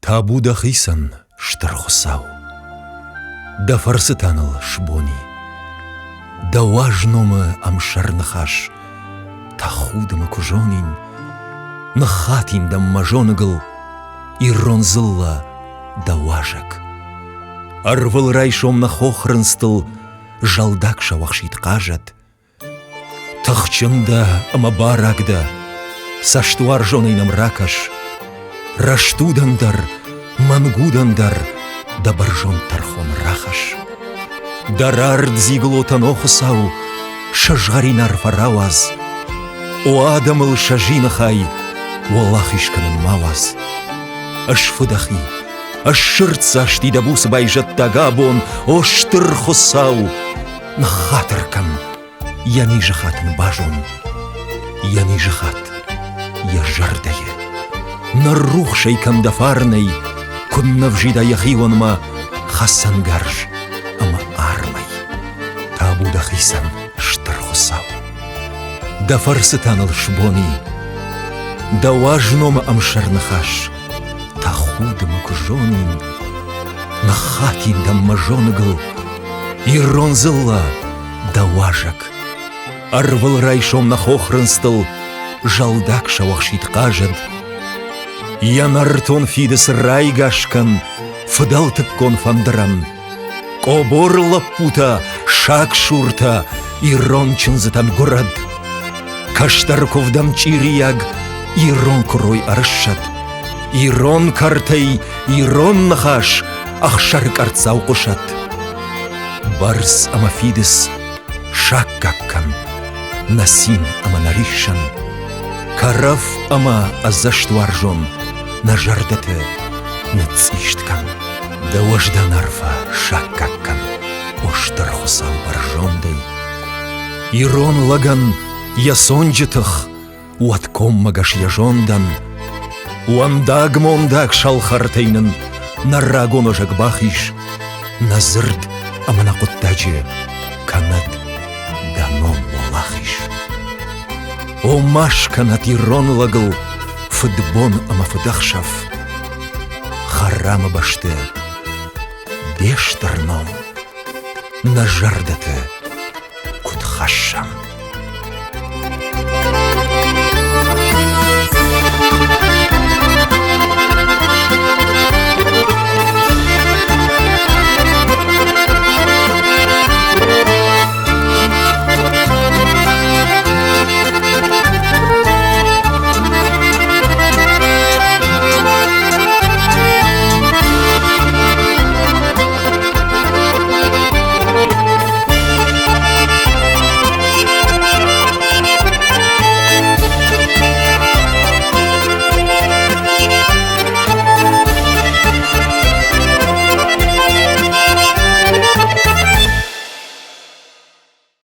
Табу дӕхицӕн, Стыр Хуыцау! Дӕ фӕрцы та ныл сбони. Дӕ уаз номы ӕмсӕр ныхас тӕхуды мӕ куы зонин, Ныххатин дӕм мӕ зоныгыл, ирон дзыллӕ дӕ уазӕг. Ӕрвылрайсом нӕ хохрындзтыл зӕлдаг сӕуӕхсид хъазӕд, Тыхджын дӕ ӕмӕ бараг дӕ, цӕстуарзонӕй нӕм ракӕс. Рӕстудӕн дӕр, мӕнгудӕн дӕр дӕ бӕрзонд тӕрхон рахӕсс. Дӕ рард дзиглотӕн, о Хуыцау, сызгъӕрин арфӕ рауадз. О адӕмыл сӕ зины хай уӕлахиз кӕнын ма уадз. Ысфыдӕхи, ыссырддзасти дӕ буц байзӕддаг абон, о стыр Хуыцау! Ныххатыр кӕн, йӕ низыхатт ын базон, йӕ низыхатт йӕ зӕрдӕйы. Ныррухс ӕй кӕн дӕ фарнӕй, куыннӕ взида йӕхионмӕ хӕцӕнгарз ӕмӕ армӕй. Табу дӕхицӕн, стыр Хуыцау! Дӕ фӕрцы та ныл сбони, дӕ уаз номы ӕмсӕр ныхас тӕхуды мӕ куы зонин, ныххатин дӕм мӕ зоныгыл, Ирон дзыллӕ, дӕ уазӕг! Ӕрвылрайсом нӕ хохрындзтыл зӕлдаг сӕуӕхсид хъазӕд. Йӕ нӕртон фидыц райгас кӕн фыдӕлтыккон фӕндырӕн. Къоборы лӕппутӕ, сагсуртӕ ирон чындзытӕн гуырӕд. Кӕстӕр куывдӕн чъирийаг ирон куырой ӕрыссӕд. Ирон кӕртӕй ирон ныхас ӕхсӕры къӕрццау хъуысӕд. Бӕрц ӕмӕ фидыц саккаг кӕн нӕ цин ӕмӕ нӕ риссӕн. Кӕрӕф ӕмӕ ӕдзӕстуарзон нӕ зӕрдӕты ныцъцъист кӕн. Дӕ уӕздан арфӕ саккаг кӕн, о стыр Хуыцау бӕрзондӕй. Ирон лӕгӕн йӕ цонджы тых уӕд коммӕгӕс йӕ зондӕн. Уӕндаг-мондаг сӕлхӕртӕй нын нӕ рагон озӕг бахиз, нӕ дзырд ӕмӕ нӕ хъуыддаджы кӕнӕд дӕ ном уӕлахиз. О, ма скӕнӕд ирон лӕгыл фыдбон ӕмӕ фыдӕхсӕв, хӕрамы бӕсты де стыр ном нӕ зӕрдӕты куыд хӕссӕм.